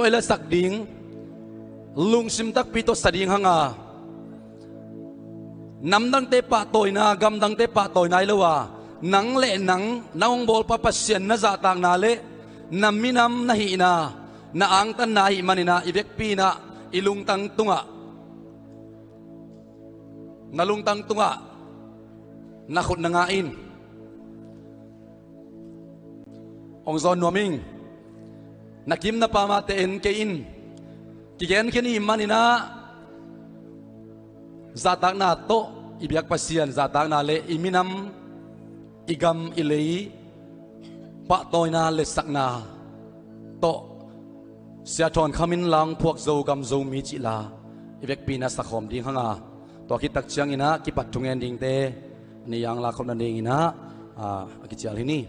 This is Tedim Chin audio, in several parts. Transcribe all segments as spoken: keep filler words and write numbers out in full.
lasak ding, lungsim takpi tawh sa ding hang a, namdangte pahtawina, gamdangte pahtawina hi lo a, nang le nang, na hong bawlpa Pasian na zahtakna le na minam na hihna, na angtanna ahih manin ah, i vekpi in ah, i lungtang tungah, na lungtang tungah na khut na ngah in. Hong zawn nuam ing. Na kim na pam a te en kei in. Kigen khin i hih manin ah, zahtakna tawh i biak Pasian, zahtakna le i minam, i gam, i lei pahtawina letsakna tawh Sia Thawn Kham in la hong phuak Zogam Zomi cih la i vekpi in ah sakhawm ding hang a, tua khit tak ciangin ah kipat thungen dingte, a ni yang la khop nadingin ah, a, a kicial hi ni.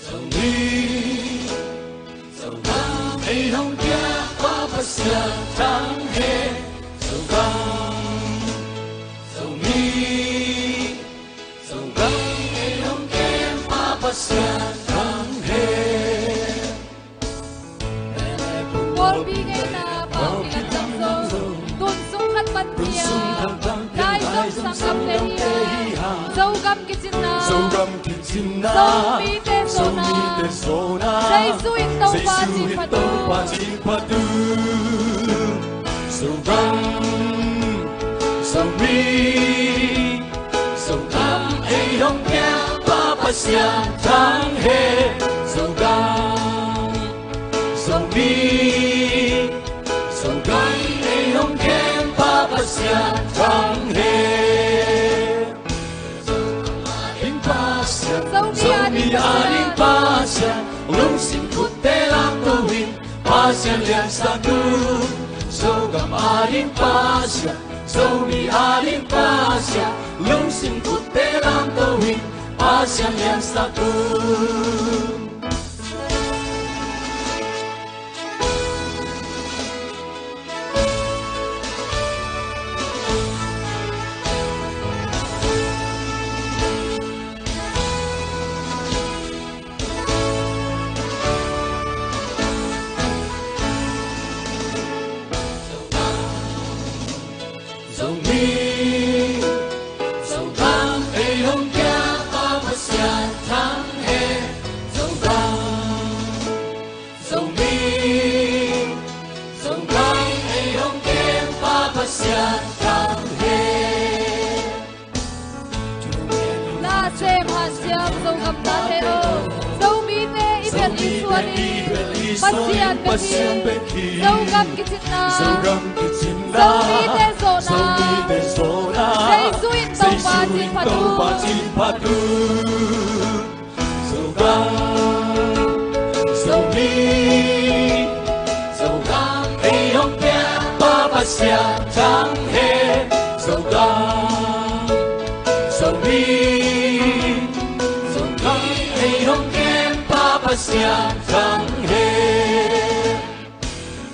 Zomi, Zogam ei hong piakpa Pasian thang hen. Zogam, Zomi, Zogam ei hong kempa Pasian thang hen. Pawlpi ngeina pau kilat cang zo, tun sung khat pan piang, lai zong sanggam te hi a, Zogam kicinna, Zogam kicinna, Zomite zawhna, Zomite zawhna, Jesu in Topa, Jesu in cin phat uh, Topa cin phat uh. Zogam, Zomi, Zogam ei hong piakpa Pasian thang hen. Zogam, Zomi, Zogam ei hong kempa Pasian thang hen. Zomi a ding Pasian, Zomi a ding Pasian, lungsim khutte lamto in Pasian liansak un. Zogam a ding Pasian, Zomi a ding Pasian, lungsim khutte lamto in Pasian liansak un. Zomi, Zogam ei hong piakpa Pasian thang hen. Zogam, Zomi, Zogam ei hong kempa Pasian thang hen. Na sem hanciam Zogam tate aw, Zomite i bel i suan hi. Pasian bek hi. Zogam kicinna, Zogam kicinna, Zomite zawhna, Zomite zawhna, Jesu in Topa, Jesu in cin phat uh, Topa cin phat uh. Zogam, Zomi, Zogam ei hong piakpa Pasian thang hen. Zogam, Zomi, Zogam ei hong kempa Pasian thang hen.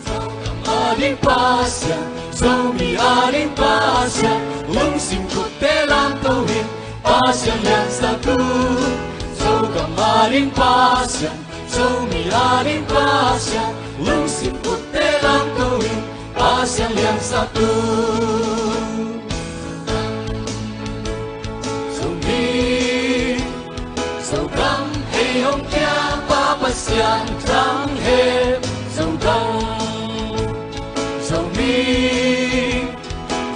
Zogam a ding Pasian, Zomi a ding Pasian, lungsim khutte lamto in Pasian liansak un. Zogam a ding Pasian, Zomi a ding Pasian, lungsim khutte lamto in Pasian liansak un. Zomi, Zogam ei hong piakpa Pasian thang hen. Zogam, Zomi,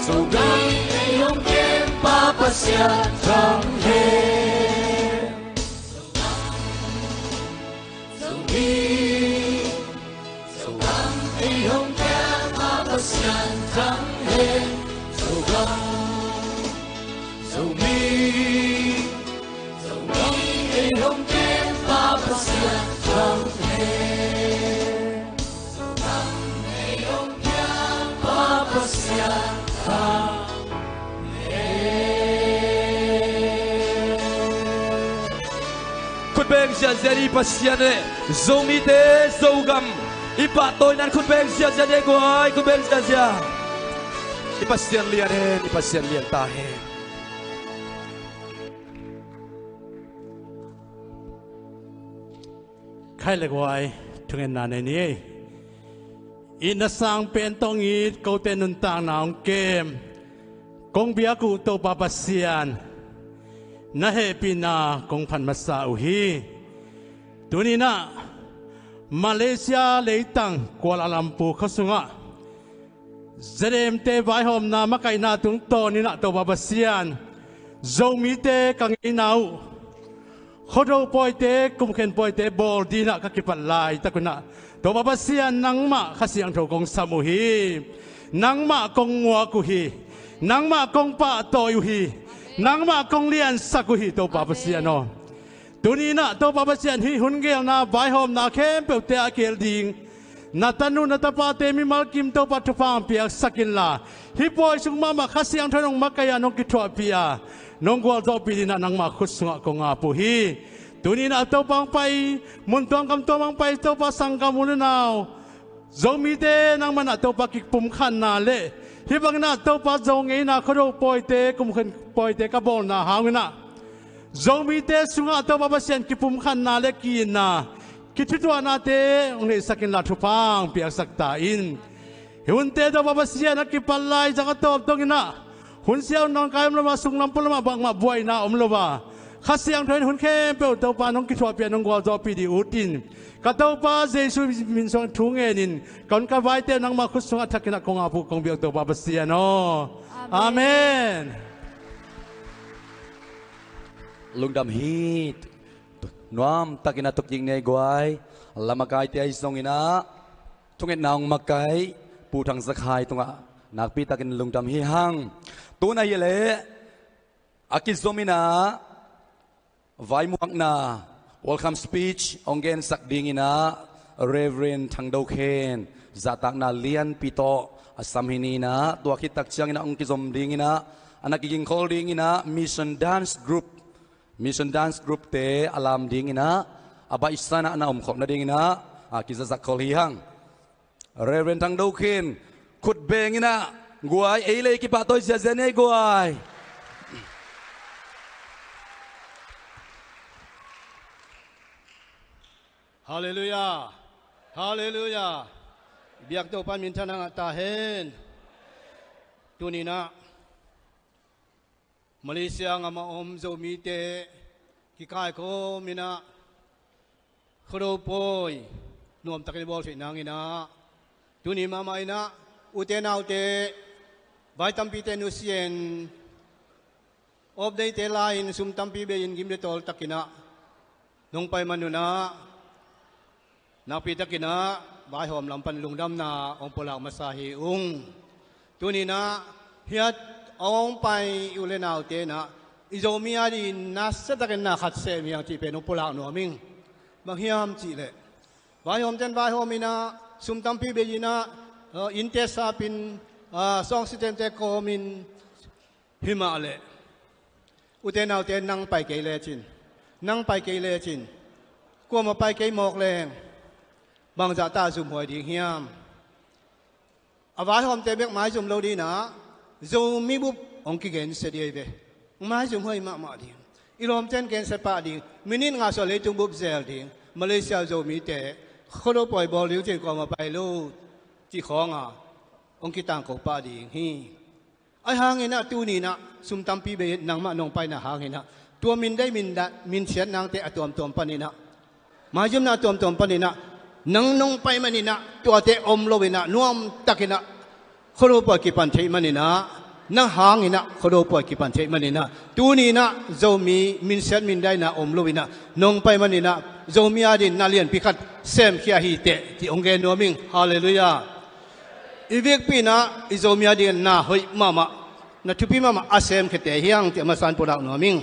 Zogam ei hong kempa Pasian thang hen. Zomi, Zogam ei hong kempa Pasian thang hen. Zogam, Zomi, Zogam ei hong kempa Pasian thang hen. Zogam ei hong kempa Beng ziahziah ni Pasian eh. Zomite Zogam i pahtawina khut beng ziahziah ni guai, khut beng ziahziah. I Pasian lian hen, i Pasian lian ta hen. Khai le guai, thungetna nei ni ei. Itna sang pen tawh it, kote nuntakna hong kem. Kong biak uh Topa Pasian, na hehpihna kong phat masa uh hi. Tuninah Malaysia leitang Kuala Lumpur khua sungah ZMte vaihawmna makaihna tungtawninah Topa Pasian, Zomite ka ngeina uh, khuado pawite, kumkhen pawite bawl dinah ka kipat laitak unah, Topa Pasian, nangmah Kha Siangtho kong sam uh hi. Nangmah kong nguak uh hi. Nangmah kong pahtawi uh hi. Nangmah kong liansak uh hi, Topa Pasian aw. Tuninah Topa Pasian, hih hun gelna vaihawmna khempeuhte a kihel ding na tanu na tapate mimal kim Topa thupha piaksak inla, hih pawi sung mahmah Kha Siangtho in hong makaih a, nong kithuahpih a, nong gualzawhpih dinah nangmah khut sungah kong ap uh hi. Tuninah Topa hong pai, mun tuam gam tuam hong pai Topa sanggam u le nau Zomite nangmah nah Topa kipumkhatna le hih banginah Topa Zo ngeina khuado pawite, kumkhen pawite ka bawlna hanginah Zomite sungah Topa Pasian kipumkhatna le ki-itna, kithutuahnate hong neihsak inla thupha hong piaksak ta in. Hih hunte Topa Pasian a kipat lai zang a tawp donginah hun siau nong kai om lo a, sunglam pulamah bangmah buaina om lo a, Kha Siangtho in hun khempeuh Topa nong kithuahpih a, nong gualzawhpih dih ut in. Ka Topa Jesu min suang thu ngenin ka hun ka vaite nangmah khut sungah thakinah kong ap uh kong biak Topa Pasian aw. Amen. Lungdam hi. Nuam takinah tukik nei guai. Lamakaite ahi zonginah thungetna hong makaih Pu Thang Za Khai tungah nakpi takin lungdam hi hang. Tuna hileh a kizominah vaimuakna, welcome speech hong gensak dinginah Reverend Thang Do Khen zahtakna lianpi tawh a sam hi ninah, tua khittak cianginah hong kizom dinginah, a na kigingkhol dinginah Mission Dance Group, Mission Dance Group te a lam dinginah a baihsanah na omkhop nadinginah a kizazakkhol hi hang. Reverend Thang Do Khin, khut benginah guai, ei le ei kipahtawi ziahziah ni ei guai. Halleluiah. Halleluiah. Biak Topa minthanna ngah ta hen. Tuninah Malaysia gam a om Zomite kikaikhawminah Khuado pawi nuamtakin i bawl theih nanginah tuni mahmah inah ute naute vai tampite nusia in, awpdeite la-in sum tampi bei-in gim le tawl takinah nong pai man unah nakpitakinah vaihawm lam pan lungdamna hong pulak masa hi ung. Tuninah hiat hong pai i u le naute inah i Zomi a dingin nasatakin na khat sem hiang cih pen hong pulak nuam ing. Bang hiam cihleh vaihawmten vaihawm inah sum tampi bei inah, uh, innte sapin, uh, sawng sitemte kawmin himah leh ute naute nang pai kei lecin, nang pai kei lecin, kuamah pai kei mawk leng bangzahta zumhuai ding hiam? A vaihawmte bek maizum lo dinah Zomi bup hong kigensia dih ve. Maizum huai mahmah ding. I lawmten gensia pah ding. Minit nga suah leitung bup zel ding. Malaysia Zomite Khuado pawi bawl ding cin kuamah pai lo cih khawnga hong kitangko pah ding hi. Ahi hanginah tuninah sum tampi bei nangmah nong paina hanginah tua mindai minda minsiat nangte a tuamtuam paninah maizumna a tuamtuam paninah nang nong pai maninah tuate om loinah nuamtakinah Khuado pawi kipan theih maninah nang hanginah Khuado pawi kipan theih maninah tuninah Zomi minsiat mindaina om loinah nong pai maninah Zomi a dingin na lianpi khat semkhia hi teh cih hong gen nuam ing. Halleluiah. I vekpi inah i Zomi a dingin na hoih mahmah, na thupi mahmah a semkhiate hiang cih a masa in pulak nuam ing.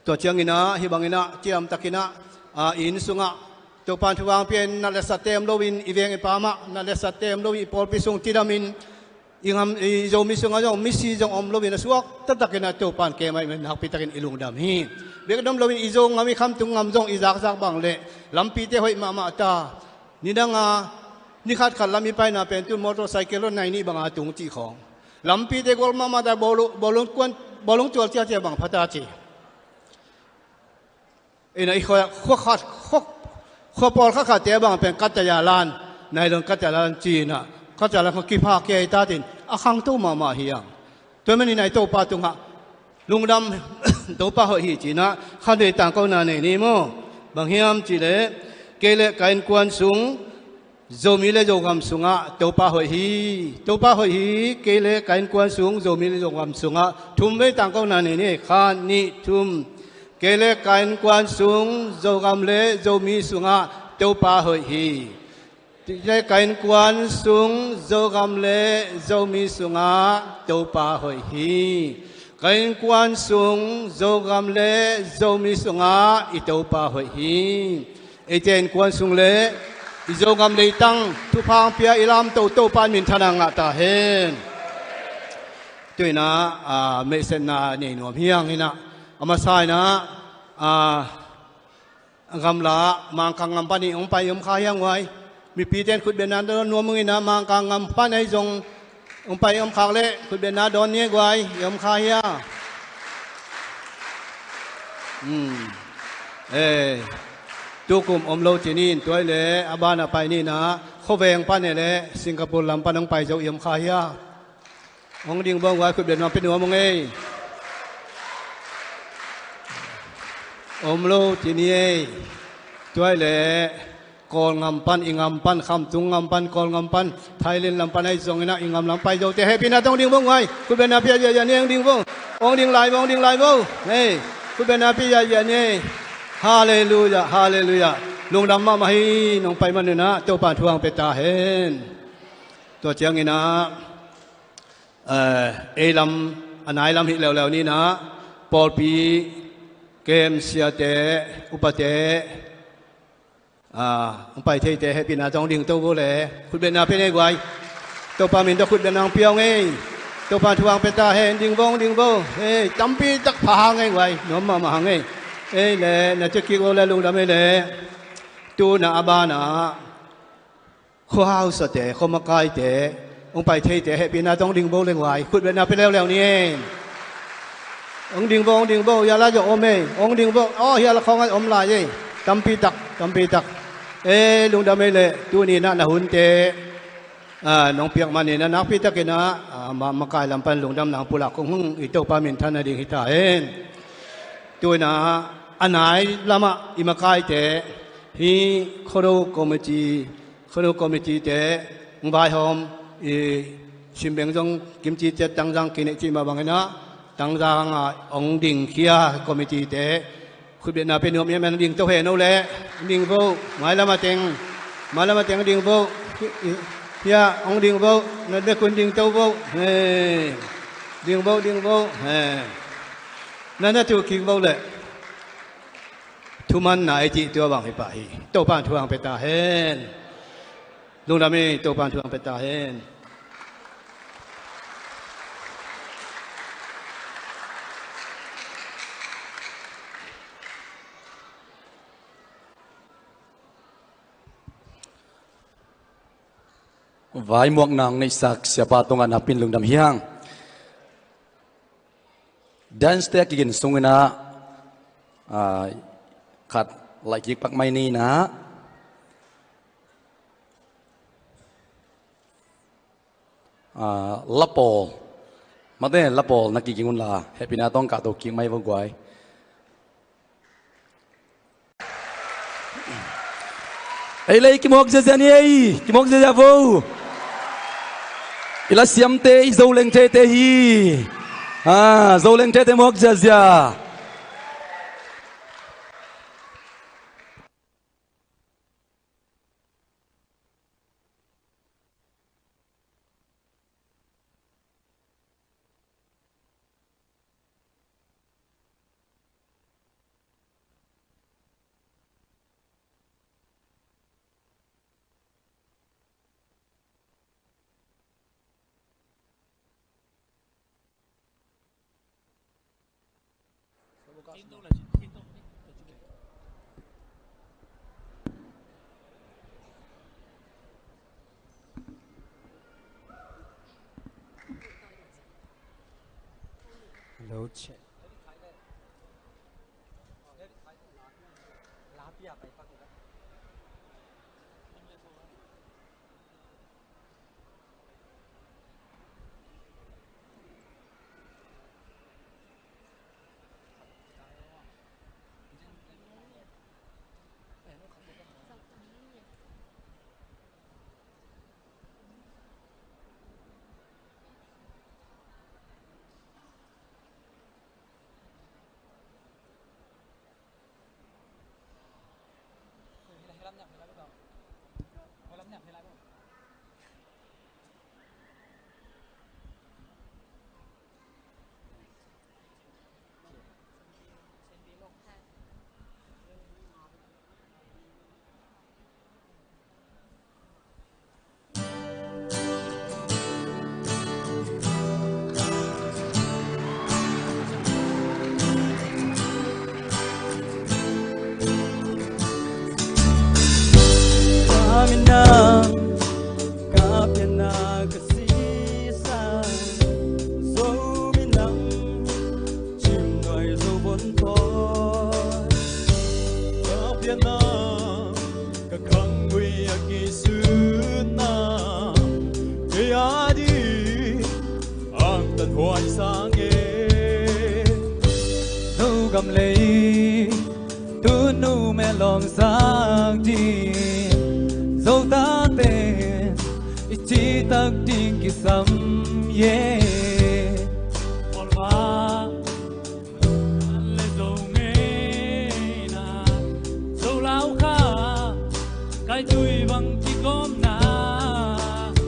Tua cianginah hih banginah ciamtakinah, a, i inn sungah Topan thupha hong pia in, nat le sat tem loin i veng i pam ah nat le sat tem loin i pawlpi sung cidamin i ngam, i Zomi sungah zong misi zong om loin a suak taktakin a Topa'n kem ahih manin nakpi takin i lungdam hi. Bek dom loin i Zo ngam, i Khamtung ngam zong i zakzak bang leh lampite hoih mahmah ta. Nidanga ni khatkhat lam i paina pen tu motorcycle lo nai nih banga tung cih khawng. Lampite gual mahmah ta, bawlung, bawlung kuan, bawlung tual ciacia bang pha ta ci. Ina i khua, khua khat, khua, khua pawl khat khatte a bang pen kataya lan, nailon kataya lan ci-inah, kataya lan khua kipha kei tatin a khangto mahmah hi ang. Tua manin a i Topa tungah lungdam, Topa hoih hi ci-inah khan vei tangkona nei ni maw? Bang hiam cihleh, kei le ka innkuan sung Zomi le Zogam sungah Topa hoih hi. Topa hoih hi, kei le ka innkuan sung Zomi le Zogam sungah. Thum vei tangkona nei ni, khat, nih, thum. Kei le ka innkuan sung Zogam le Zomi sungah Topa hoih hi. Kei le ka innkuan sung Zogam le Zomi sungah Topa hoih hi. Ka innkuan sung Zogam le Zomi sungah i Topa hoih hi. Eite innkuan sung le i Zogam leitang thupha hong pia i lamto Topa in minthanna ngah ta hen. Tu-inah, a, meihsetna nei nuam hi ang inah, a masa inah, a, gamla Mangkang ngam panin hong pai i om kha hi ang guai. Mipite in khutbetna dawn nuam ung inah, Mangkang ngam pan ahi zong hong pai om khak leh khutbetna dawn ni e guai, i om kha hia? Hmm. Eh, tukum om lo ci ni in, tua hi leh a banah pai ni inah, khuaveng pan hi leh Singapore lam pan hong pai zo i om kha hia? Hong ding vo guai, khutbetna pia nuam ung ei. Om lo ci ni ei. Tua hi leh Kawl ngam pan, i ngam pan, Khamtung ngam pan, Kawl ngam pan, Thailand lam pan ahi zong inah, i ngam lam pai zote hehpihna tawh hong ding vo guai. Khutbetna pia ziahziah ni, hong ding vo. Hong ding lai vo, hong ding lai vo. Hei, khutbetna pia ziahziah ni. Halleluiah, halleluiah. Lungdam mahmah hi, nong pai man inah Topa in thu hong pia ta hen. Tua ciang inah, eh, ei lam, a nai lam hih leuleu ni inah, pawlpi kem siate, upate, a, hong pai theite hehpihna tawh hong ding to vo le, khutbetna pia ni ei guai. Topa min tawh khutbetna hong pia ung ei. Topa in thu hong pia ta hen, ding vo, ding vo. Hei, tampi tak pha hang ei guai, nuam mahmah hang ei. Ei le, na ciah kik vo le, lungdam ei le. Tu inah a banah khua hausate, khua makaite, hong pai theite hehpihna tawh hong ding vo le guai. Khutbetna pia leuleu ni ei. Hong ding vo, hong ding vo, hia lai zong om ei. Hong ding vo, aw, hia la khawng ah om lai ei. Tampi tak, tampi tak. Eh, lungdam ei le, tuni inah na hunte, a, nong piak man inah nakpi takin a, a, ma, makai lam pan lungdamna hong pulak kong hung, i Topa minthanna ding hi ta hen. Tu inah a nai lamah i makaite, hih Khuado Committee, Khuado Committee te hong vaihawm, i Simbeng zong kimci ciat Tangzang kineih cih mah bang inah, Tangzang ah hong dingkhia committee te khutbetna pia nuam hiam, hong ding to hen o le. Hong ding vo, mailam a teng, mailam a teng hong ding vo. Hia, hong ding vo, na bek un ding to vo. Hei, ding vo, ding vo. Hei, na na tu kik vo le. Thumanna i cih tua bang hi pah hi. Topa in thu hong pia ta hen. Lungdam ei, Topa in thu hong pia ta hen. Vaimuakna hong neihsak siapa tungah nakpi in lungdam hi hang. Dance te a kigin sung inah, ah, khat laih kik pak mai ni inah, ah, lapawl, mate lapawl na kiging un la, hehpihna tawh hong kahto kik mai vo guai. Ei le, kimawk ziazia ni ei, kimawk ziazia vo. I lasiamte, i Zoleng thete hi. Ah, Zoleng thete mawk ziazia. Hello, check. Ka minam, ka pianna, ka sisan, Zomi Nam, Cimnuai Zo Vonpawi. Ka pianna, ka khanggui a kisutna, kei ading angtan huai sang e. Zogam lei tunu me lawm sak ding, Zo tate i citak ding kisam e. Pawlma le Zo ngeina, Zo lau kha, kaitui bang kigawmna,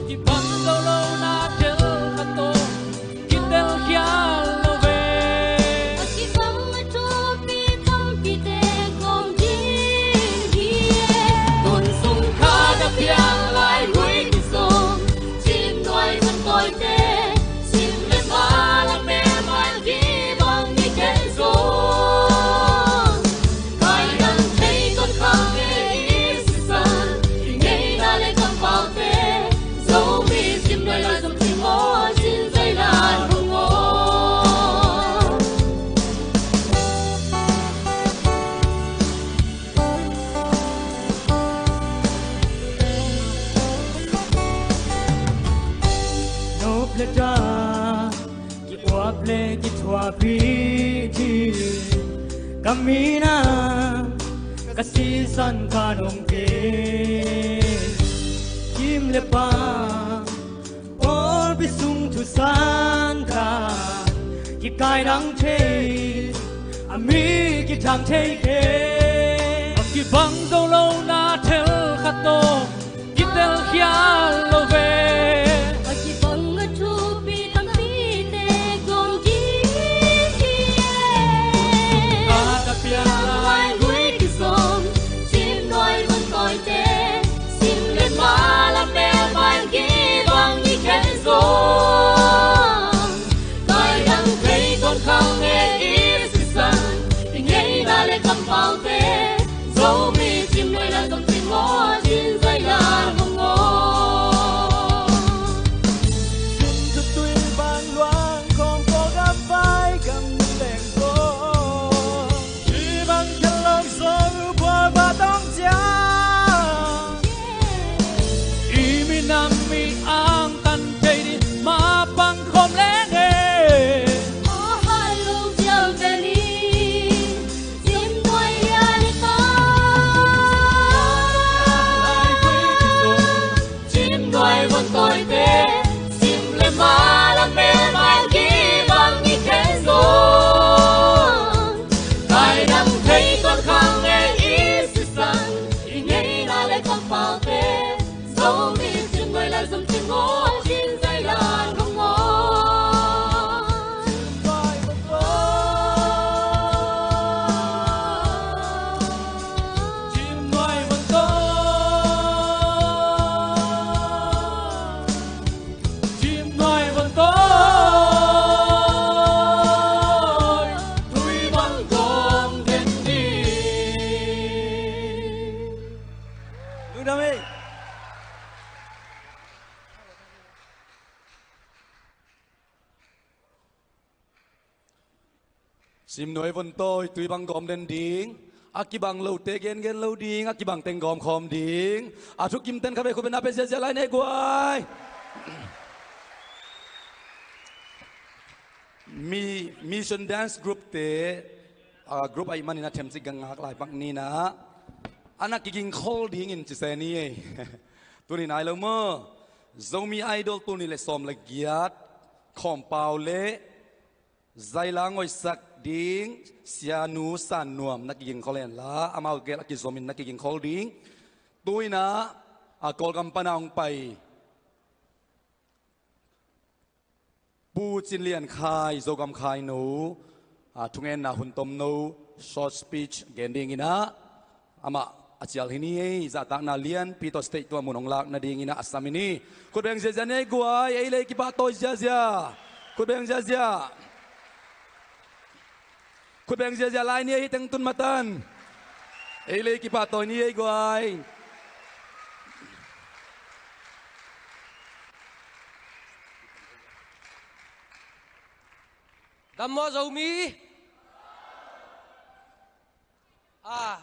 kibang zo lona tel khat tawh kitel khial lo ve. A kibang a thupi tampite gawm ding hi e. Tun sung khat a piang lai lui kizom, Cimnuai Vantawite, sim le ma la mel mai kibang i ken zong. Kai dang thei ton khang e i sisan, i ngeina le kampaute, Zomi Cimnuai Laizom Cing aw, Cin Zai Lai hong aw. Nop le ta, ki-uap le kithuahpih ding, ka minam, ka sisan ka nong te. Kim le pam, pawlpi sung thu san khat, kikai dang thei, a mi kithang thei kei. A kibang zo lona tel khat tawh kitel khial lo ve. A kibang a thupi tampite gawm ding hi e. Khat a piang lai lui kizom, Cimnuai Vantawite, sim le ma la mel mai kibang i ken zong. Kai dang thei ton khang e i sisan, i ngeina le kampaute, Zomi Cimnuai Laizom Cing aw, Cin Zai Lai hong aw. Sum thutui bang luang khawng pawh gam vai gam leng pawh, i bang khelh lo Zo bual va tong ciang, i minam i angtan thei ding mapang khawm leng e. A hai lo cial ve ni. Cimnuai lian i ta. Dam ei. Simnuai vontawi tui bang gawm den ding. A kibang lote gengen lo ding, a kibang teng gawm khawm ding. A thukim ten kha ve khut beng na pe ziazia lai nei guai. Mi, mission dance group te, a group ahih manin a themcik gangak lai pak nina. A na kiging khol dingin ci se ni ei. Tuni nai lo maw. Zomi Idol tul nih le sawm le giat. Khawmpau le Zaila ngoisak ding sianu San Nuam na kiging khol hen la, amau gel a kizomin na kiging khol ding. Tuina a Kawlgam pana hong pai Pu Cin Lian Khai, Zogam Khai no, a thungenna hun tomno short speech gen dingin ah amah a cial hi ni ei, zahtakna lianpi tawh state tua mun hong lak nadingin ah a sam hi ni. Khut beng ziazia ni ei guai, ei le ei kipahtawi ziazia. Khut beng ziazia. Khut beng ziazia lai ni ei, hih teng tun matan. Ei le ei kipahtawi ni ei guai. Dam maw Zomi? Ah,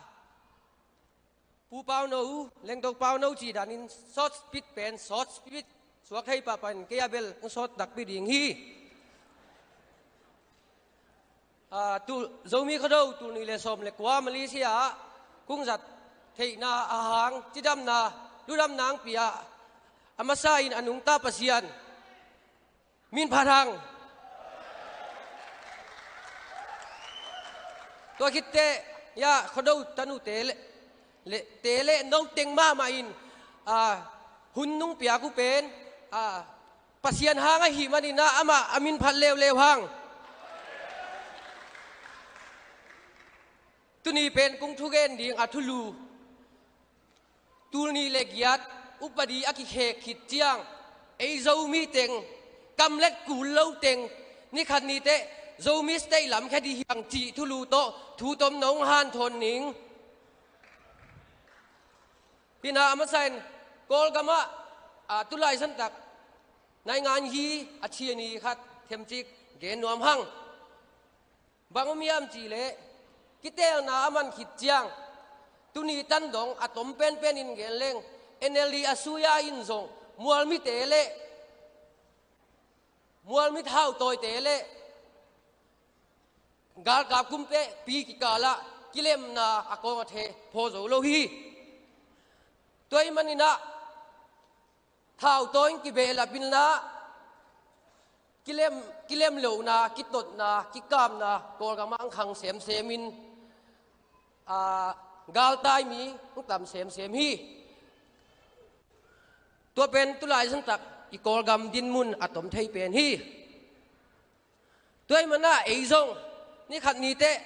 Pu Pau No, Lengdok Pau No cih danin short speech pen short speech suak thei pahpah in kei a bel hong short takpi ding hi. Ah, tul, Zomi Khuado tul nih le sawm le kua Malaysia ah kong zat theihna a hang cidamna, ludamna hong pia a masa in a nungta Pasian min phat hang. Tua khit teh, ya, Khuado tanu te le, le, te le no teng mahmah in, ah, hun nong piak uh pen, ah, Pasian hang ahih manin ah amah a min phat leuleu hang. Tuni pen kong thugen ding a thulu. Tul nih le giat upadi a kikhek khit ciang, ei Zomi teng, kam le kul lo teng, ni khat ni teh Zomi state lam khia ding hi hang cih thulu tawh thu tomno hong hanthawn ning. Hih na a masa in Kawlgam ah, a, tulai santak naingan hi a thiani khat themcik gen nuam hang. Bang om hiam cih leh, kiteelna a man khit ciang, tuni tan dong a tom penpen in gen leng, N L D a suya in zong mualmite le mualmi thautawite le galkap kumpehpi kikal ah kilemna a kawng a theh phaw zo lo hi. Tua ahih manin ah, thautawi in kibehlap in la, kilem, kilem lohna, kitotna, kikamna Kawlgam ah ang khang semsem in, a, galtai mi ang tam semsem hi. Tua pen tulai santak i Kawlgam dinmun a tom thei pen hi. Tua ahih manin ah ei zong ni khat ni teh,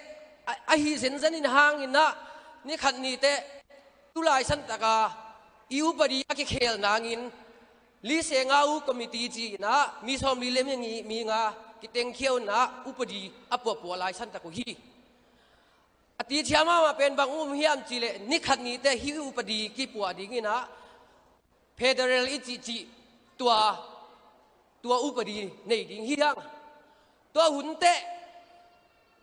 a, ahi zenzen in hangin ah, ni khat ni teh tulai santak a i upadi a kikhel nangin, Lee Se Nga U Committee ci-in ah mi sawmli le mi nga, mi nga kitengkhia un ah upadi a puahpuah lai santak uh hi. A tithia mahmah pen bang um hiam cih leh, ni khat ni teh hih upadi kipuah dingin ah federal i cihcih tua, tua upadi nei ding hi hang. Tua hun teh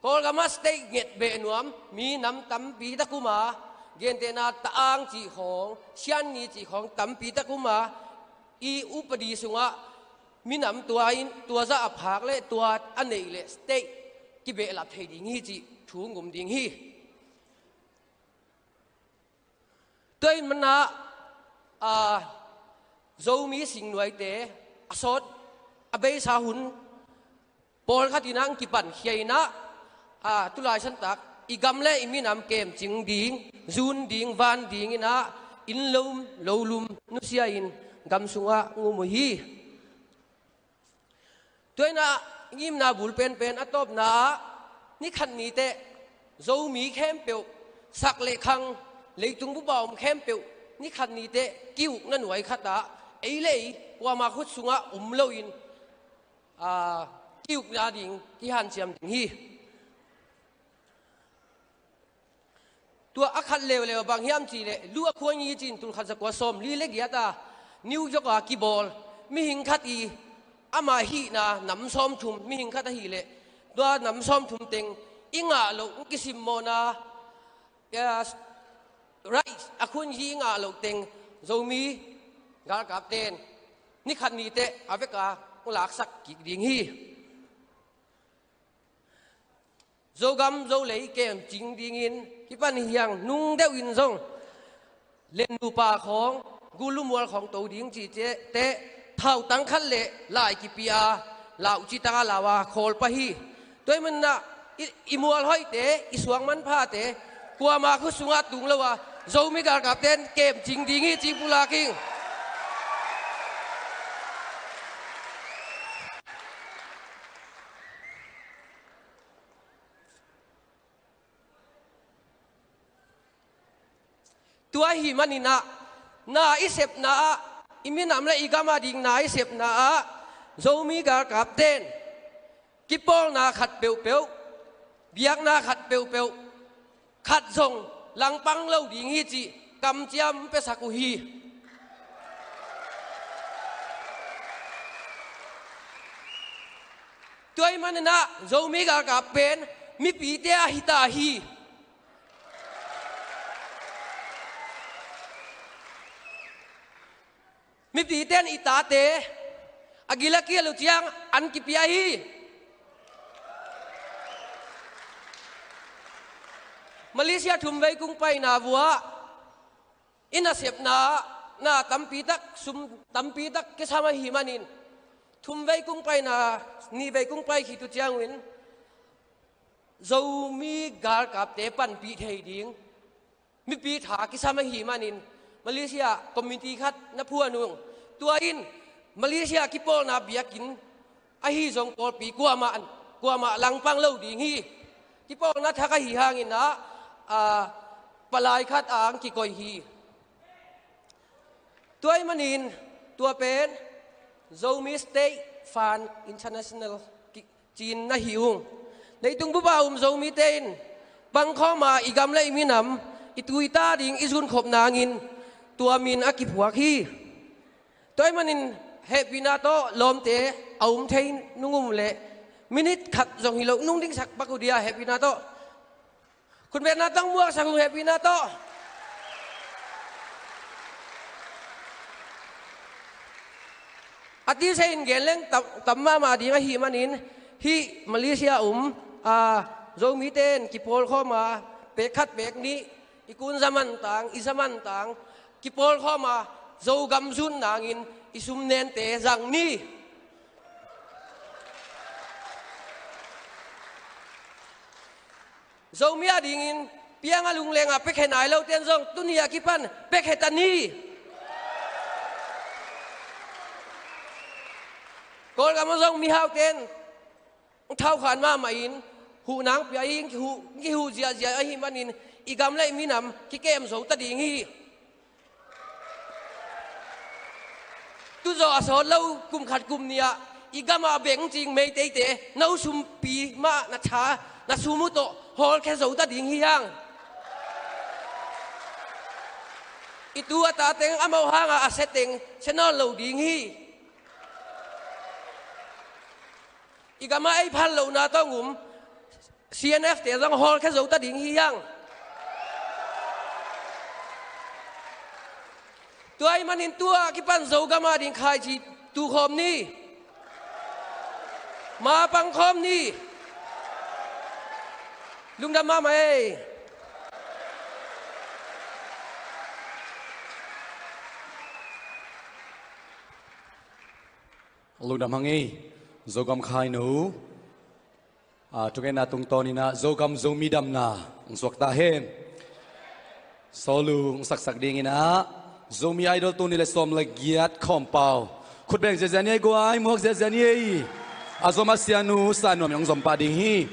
Kawlgam ah state nget beh nuam minam tampi tak um a, gentehna Ta-ang cih khawng, Shan Nge cih khawng tampi tak um a, i upadi sungah minam tua in, tua zah a phak le tua a neih le state kibehlap thei ding hi cih thu ngum ding hi. Tua ahih manin ah, a, Zomi singnuaite a sawt a beisa hun pawlkhat in ah ang kipankhia in ah, a, tulai santak i gam le i minam kemcing ding, zun ding, van dingin ah inn lum, lo lum nusia in gam sungah ngum uh hi. Tua in ah ngimna bul penpen a tawpna ah, ni khat ni teh Zomi khempeuh, sak le khang, leitung bup a om khempeuh, ni khat ni teh ki-ukna nuai khat ah ei le ei kuama khut sungah um loin, a, ki-ukna ding kihanciam ding hi. Tua a khat leuleu bang hiam cih leh, Lu A Khuan Yi ci-in tul khat za kua sawm li le giat a New York a kibawl mihing khat i, ama hihna nam sawmthum, mihing khat ahih leh tua nam sawmthum teng i ngah loh, i kisimmawhna, eh, rights, A Khuan Yi i ngah loh teng Zomi galkapten ni khat ni teh a vek a hong laksak kik ding hi. Zogam Zolei kemcing dingin kipan hi hang, nung deuh in zong lennupa khawng, gulumual khawng to ding cih teh thautang khat le lai kipia, lau cih tak a lau a khawl pah hi. Tua ahih manin ah i, i mual hoihte, i suang manphate kuama khut sungah tung lo a, Zomi galkapten kemcing ding hi cih pulak ing. Tua ahih manin ah, na i sepna ah, i minam le i gam a ding na i sepna ah, Zomi galkapten kipawlna khat peuhpeuh, biakna khat peuhpeuh, khat zong langpang lo ding hi cih kamciam piasak uh hi. Tua ahih manin ah, Zomi galkap pen mipite a hi ta hi. Mipite in i tate a gil a kial uh ciang an kipia hi. Malaysia thumvei kung paina vuah i nasepna, na tampi tak, sum tampi tak kisam ahih manin, thumvei kung paina, nihvei kung pai khit uh ciangin Zomi galkapte panpih thei ding mipi tha kisam ahih manin, Malaysia committee khat na phuan ung. Tua in Malaysia kipawlna biakinn ahi zong pawlpi kuamah, kuamah langpang lo ding hi. Kipawlna thak ahi hangin ah, a, palai khat a ang kikoih hi. Tua ahih manin tua pen Zomi State Fund International ki-, ci-in na hi ung. Leitung bup a um Zomite in pangkhawm a, i gam le i minam, i tu i ta ding i zunkhop nangin tua min a kiphuak hi. Tua ahih manin hehpihna tawh lawmte a um thei nung um leh minute khat zong hi lo nung dingsak pak uh dia, hehpihna tawh. Khutbetna tawh muaksak ung, hehpihna tawh. A tisa in gen leng tam, tam mahmah ding ahih manin, hih Malaysia um, a, Zomite in kipawlkhawm a, pek khat pek nih, i kun za man tang, i za man tang, kipawlkhawm a, Zogam zun nangin i sum nente zang ni. Zomi a dingin piang a lungleng a piakhia nai lote in zong tuni a kipan piakhia ta ni. Kawlgam ah zong mihaute in thau khan mahmah in huh nang pia in, kihuh, kihuh ziahziah ahih manin i gam le i minam kikem zo ta ding hi. Tuzaw a sawt lo kum khat kum nih ah i gam a bengcing Meiteite no sumpi mah na tha, na sum uh tawh hawlkhia zo ta ding hi hang. I tu a ta teng amau hang a a sia teng sia nawn lo ding hi. I gam a ei phal lohna tawh um C N F te zong hawlkhia zo ta ding hi hang. Tua ahih manin tua kipan Zogam a ding khaici tukhawm ni. Ma pangkhawm ni. Lungdam mahmah ei. Lungdam hang ei, Zogam khainu. A, thungetna tungtawn in ah Zogam Zomi damna hong suak ta hen. Sawlu hong saksak ding in ah, Zomi Idol tul nih le sawm le giat khawmpau. Khut beng ziahziah ni ei guai, muak ziahziah ni ei. A zom a sianu sa nuam in hong zom pah ding hi.